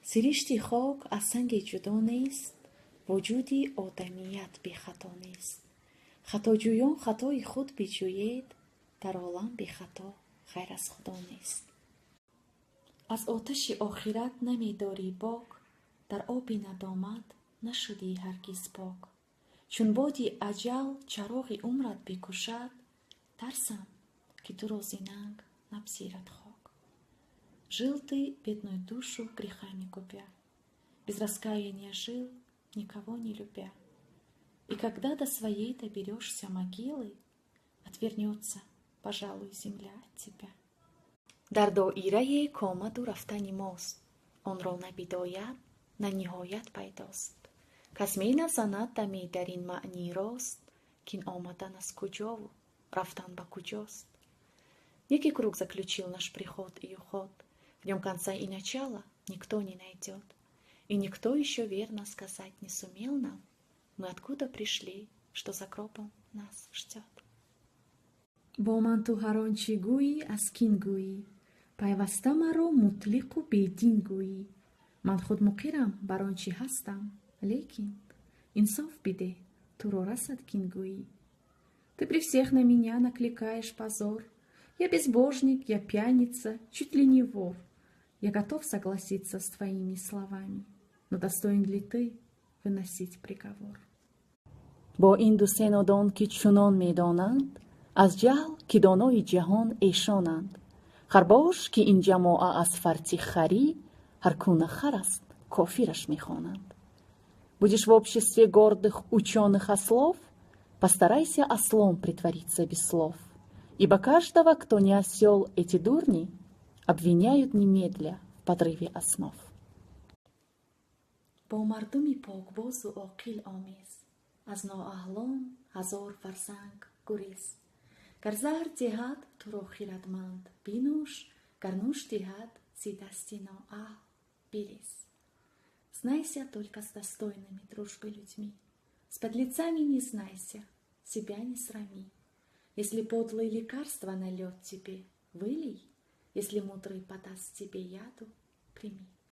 Сиришти хок аз санге ҷудо нест, вуҷуди одамият бехато нест. Хатоҷӯён, хатои худ биҷӯед, дар олам бехато ғайр аз Худо нест. Аз оташи охират намедорӣ бок, дар оби надомат нашудӣ ҳаргиз пок. Чун боди аҷал чароғи умрат бикушад, тарсам, ки туро зи нанг напзирад хок. Жил ты, бедную душу грехами губя, без раскаяния жил, никого не любя. И когда до своей доберешься могилы, отвернется, пожалуй, земля от тебя. Дар доирае комаду рафтани мост, онро на бидоят, на ниҳоят пайдост. Кас меназанад даме дар ин маъни рост, кин омадан аз куҷову рафтан ба куҷост. Некий круг заключил наш приход и уход, в нем конца и начала никто не найдет. И никто еще верно сказать не сумел нам, мы откуда пришли, что за гробом нас ждет. Бо ман ту ҳар он чӣ гӯӣ, аз кин гӯӣ, пайваста маро мутлиқу бедин гӯӣ. Ман худ муқирам бар он чӣ ҳастам, лекин инсоф бидеҳ, туро расад кингӯӣ. Ты при всех на меня накликаешь позор: я безбожник, я пьяница, чуть ли не вор. Я готов согласиться с твоими словами, но достоин ли ты выносить приговор? Бо ин ду-се нодон, ки чунон медонанд аз ҷаҳл, ки донои ҷаҳон эшонанд, хар бош, ки ин ҷамоа аз фарти харӣ ҳар ку на хар аст, кофираш мехонанд. Будешь в обществе гордых ученых ослов, постарайся ослом притвориться без слов, ибо каждого, кто не осел, эти дурни обвиняют немедля в подрыве основ. Бо мардуми покбозу оқил омез, аз ноаҳлон ҳазор фарсанг гурез. Гар заҳр диҳад туро хирадманд, бинӯш, гар нӯш диҳад, зи дасти ноаҳл бирез. Знайся только с достойными дружбы людьми, с подлецами не знайся, себя не срами. Если подлый лекарство нальет тебе, вылей, если мудрый подаст тебе яду, прими.